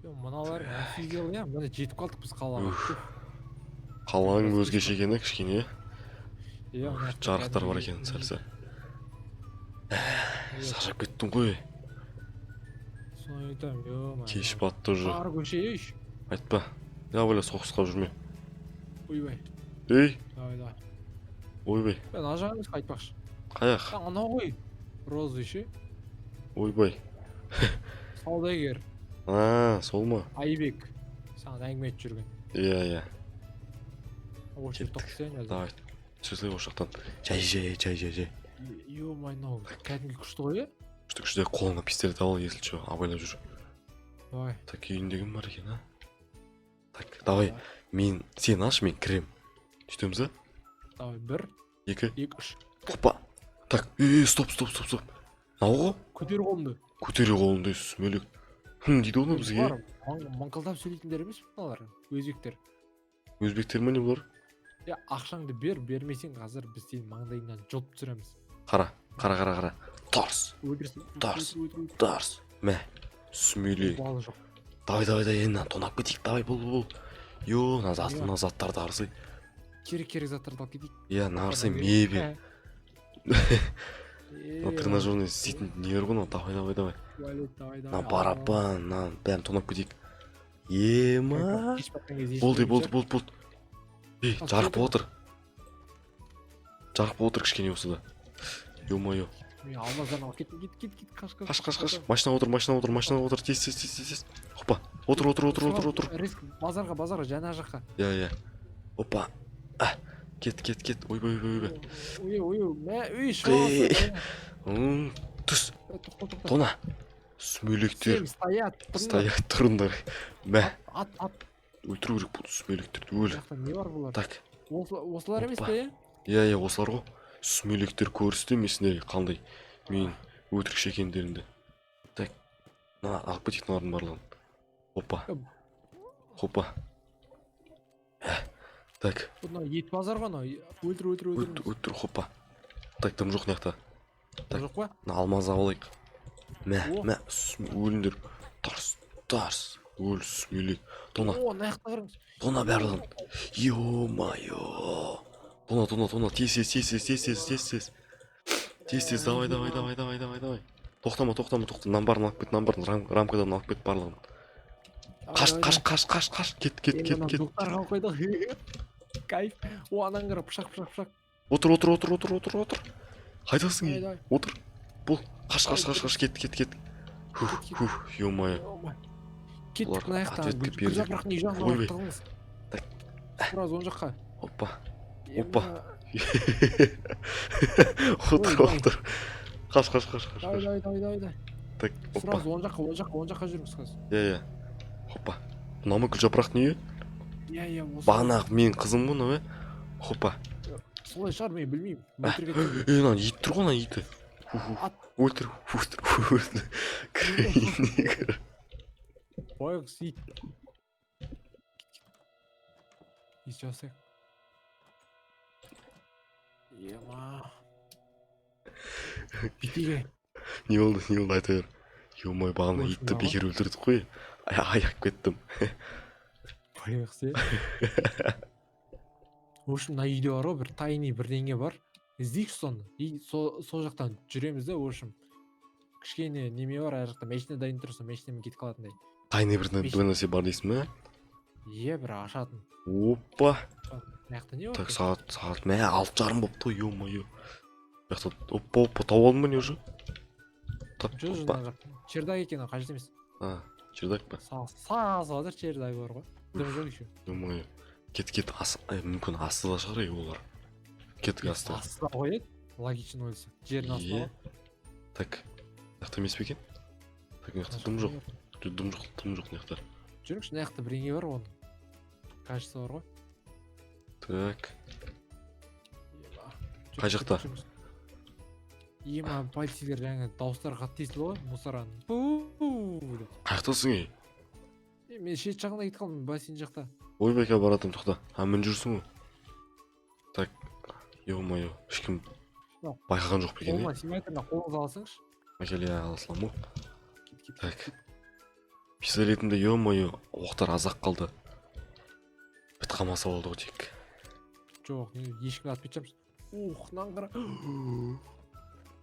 Мыналар офигел, иә, міне, жетіп қалдық біз қалаға. Уф. Қаланың өзгеше екен, иә, кішкене. Иә, мына жақта Жарықтар бар кәдімгідей. екен сәл сәл. Иә, Шаршап кеттім ғой. Соны айтамын, ё. Кеш батты уже. Тар көше еш. Айтпа, не бля, соғысқа жүрме. Ойбай. Ей. Давай, давай. Ойбай. Мен ана жақ емес қой, айтпақшы. Қаяқ? А, анау ғой, розовый ше. Ойбай. Саудагер. А, сол ма? Айбек саған әңгіме айтып жүрген. Иә. Осы жерде Кеттік. тоқтасайын қазір. Давай, түсе осы жақтан, жай жай жай жай жай. Ё, мынау кәдімгі күшті ғой, иә. Күшті, күшті. Қолыңа пистолет ал, если че, абайлап жүр. Давай. Так, үйінде кім бар екен, а? Так, давай, мен, сен аш, мен кірем, сөйтеміз, а? Давай, бір, Екі, екі, үш. Опа. Так, ей, стоп, стоп, стоп, стоп, мынау ғой. Көтер қолыңды. Көтере қолыңды, сүмелек. Хм дейді ғой бізге. Бұлар маңқылдап сөйлейтіндер емес мыналар, өзбектер. Өзбектер ма, не бұлар? Иә, ақшаңды бер, бермесең, қазір біз сенің маңдайыңнан жұлып түсіреміз. Қара, қара, қара, қара, тарс. Өлтірсін. Тарс. Өлтір, өлтір, өлтір. Тарс, мә, сүмелек. Обалы жоқ. Давай, давай, давай, енді тонап кетейік, давай, бол, бол. Йо, мына зат, мына заттарды арсай. Керек керек заттарды алып кетейік. Иә, нарсай, мебель, мына тренажерный істейтін нелер ғой мынау. Давай, давай, давай. Туалет, давай, давай. Мына барабан, мынаның бәрін тонап кетейік, ема. Кеш батқан кезде Болды, ешкім болды, жоқ. болды, болды. Ей, Ал, жарық кетіп. болып отыр, жарық болып отыр кішкене болса да, е мое. Мен алмаздарын алып кеттім, кет, кет, кет, қаш, қаш. Қаш, қаш, қаш, машина отыр, машина отыр, машина отыр, тез, тез, тез, тез, тез, опа, отыр, отыр, отыр, отыр, отыр. Резко базарға, базарға, жаңа жаққа. Иә, опа, а, кет, кет, кет, ойбай, ойбай, ойбай. Ой, ой, мә, үй. Ей. Шығасың. Түс. Тоқта, тоқта. Тона, сүмелектер. Всем стоять, тұрыңдар. Стоять, тұрыңдар, мә. Ат, ат. Өлтіру керек бұл сүмелектерді, өл. Мына жақта не бар бұлар? Так. Осылар емес Опа. пе, иә? Иә, осылар ғой, сүмелектер. Көрсетемін мен сендерге қандай мен өтірікші екендерімді. Так, мына алып кетейік мыналардың барлығын. Опа. Опа. Ә, так. Мынау ет базар ғой анау. Өлтір, өлтір, Өт, өлтір. өлтір, хопа. Так, дым жоқ мына жақта. Так. Жоқ па? Мына алмаз алып алайық, мә. О. Мә, өліңдер, тарс, тарс, өл, сүмелек, тона. О, мына жақта қараңыз. Тона барлығын, ё-моё, тона, тона, тона, тез, тез, тез, тез, тез, тез, тез, тез, тез, тез, давай, давай, давай, давай, давай, давай, тоқтама, тоқтама, тоқта, мынаның барын алып кет, мынаның барын, рамкадан алып кет барлығын. Қаш, қаш, қаш, қаш, қаш, кет, кет, кет, кет. Доктарға алып қойдық, кайф. О, ананы қара, пышақ, пышақ, пышақ. Отыр, отыр, отыр, отыр, отыр, отыр, қайдасың, Давай, ей? Давай. Отыр, бол, қаш, қаш, қаш, қаш, кет, кет, кет, хух. Кет, кет. Хух, ё-моё. Ё-моё. Кеттік. Бұларға Мына жақта ответка гүл бердік. жапырақтың үй жағына Ойбай. барып тығылыңыз. Так. Сразу оң жаққа. Опа. Ема. Опа. Отыр. Ой, Отыр, қаш, қаш, қаш, қаш. Давай. Қаш. Давай, давай, давай, давай. Так, опа. Сразу оң жаққа, оң жаққа, оң жаққа жүріңіз қазір. Иә, опа, мынау ма гүл жапырақтың үйі? Иә, осы. Бағанағы менің қызым ғой мынау, иә, хопа. Солай шығар, мен білмеймін, өтірік айтпаймын. Ей, мына ит тұр ғой, мына иті. Фу, фу. Ат. Өлтір, өлтір, өлтір, кір, үйіне кір. Байғұс ит. Ит жасайық. Ема, бүйтеге. Не болды, не болды, айта бер. Ё-моё, бағана Ой, итті мынау. бекер өлтірдік қой, аяп кеттім. Байғұс, иә. В общем, мына үйде бар ғой, бір тайный бірдеңе бар, іздейікші соны. И сол жақтан жүреміз да. В общем, кішкене неме бар ар жақта, машина дайын тұр, сол машинамен кетіп қалатындай. Тайный бір нәрсе бар дейсің ба? Иә, бір ашатын. Опа. Мына жақта не бар Так. екен? Сағат, мә, 6:30 болыпты ғой, ё-моё. Бұл жақта, опа, опа, тауып алдың ба, не, уже? Так. Жоқ, Опа. мына жақта чердак екен ол, қажет емес. А, чердак па? Сазып жатыр, чердак бар ғой, дым жоқ еще. Ё-моё, кет, кет, мүмкін, астыда шығар, ей, олар. Кеттік астыға. Астында ғой еді, логично ойласақ, жердің астында Иә. ғой. Так, мына жақта емес пе екен? Так, мына жақта дым жоқ. Дым жоқ, дым жоқ мына жақта. Жүріңізші, мына жақта бірдеңе бар, оның, кажется, бар ғой. Так. Ема. Қай жақта? Жүріңіз. Ема, полицейлер, жаңа дауыстары қатты естілді ғой мусораның, пу деп. Қай жақтасың, ей? Е, мен шет жағына кетіп қалдым, бассейн жақта. Ойбай, қазір баратырмын, тоқта. А, мін жүрсің ғой. Так, ё-моё, ешкім Жоқ. байқаған жоқ па екен? Қолыма Иә. тимей жатыр, мына қолыңызға алсаңызшы. Әкел, иә, ала саламын ғой. Кет, кет. Так. Пистолетімде, ё-моё, оқтар аз-ақ қалды. Бітіп қалмаса болды ғой тек. Жоқ, не, ешкімді атпайтын шығармыз. Ух, мынаны қара.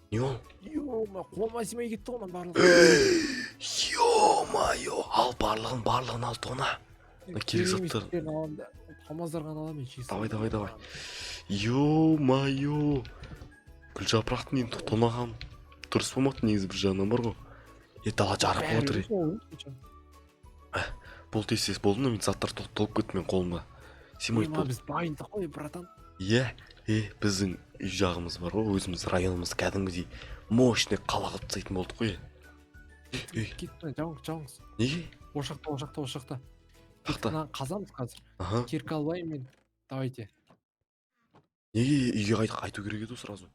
Не ол? Ё, қолыма сыймай кетті ғой мынаның барлығы. Ё-моё, ал барлығын, барлығын ал, тона. Мына керек Керек емес заттар. жерін аламын да, алмаздар ғана аламын мен, чисто. Давай, давай, давай. Ё-моё, гүл жапырақты мен тонаған дұрыс болмады негізі бір жағынан бар ғой. Е, дала жарық болып жатыр, е. Бұл, тез, тез болды ма? Мен заттар толып кетті менің қолыма, сыймайды, болды. Біз байындық қой, братан. Иә, е, біздің үй жағымыз бар ғой, өзіміз районымыз кәдімгідей мощный қала қылып тастайтын болдық қой, е, ей. Кет, жауыңыз, жауыңыз. Неге? Ошақта, ошақта, ошақта. Қақта? Мынаны қазамыз қазір. Аха. Кирка алайын мен, давайте. Неге үйге қайту керек еді ғой сразу?